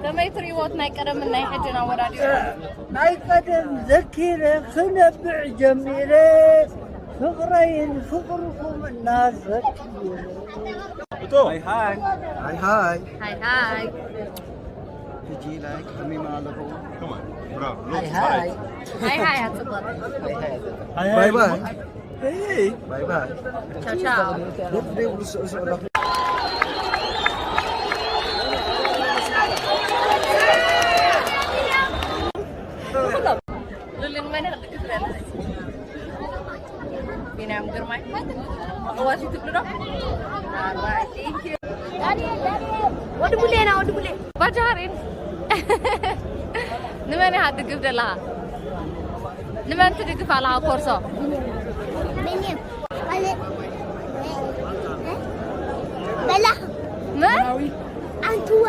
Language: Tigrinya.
ከመይ ትሪእዎ እቲ ናይ ቀደምን ናይ ሕጅን ኣወዳዲርኩም? ናይ ቀደም ዘኪረ ክነብዕ ጀሚረ ፍቕረይን ፍቕርኹም እናዘኪረ ሃይ ሃይ ሃይ ሃይ ሃይ ሃይ ሕጂ ላይክ ከመይ ኣለኹ Come on, bravo. ሃይ ሃይ ሃይ ሃይ ኣጽብቕ ባይ ባይ Hey, ባይ ባይ ቻው ቻው ወዲ ደይ ብሉ ስዑ ስዑ ሉልን መን ይኽእል ክፍለል ቢንያም ግርማይ መዕወቲ ትብሉ ዶ? ወዲ ቡሌና ወዲ ቡሌ ባጃሪን ንመን ኢኻ ትድግፍ ዘለኻ? ንመን ትድግፍ ኣለኻ ኮርሶ? በላ መን? ኣንትዋ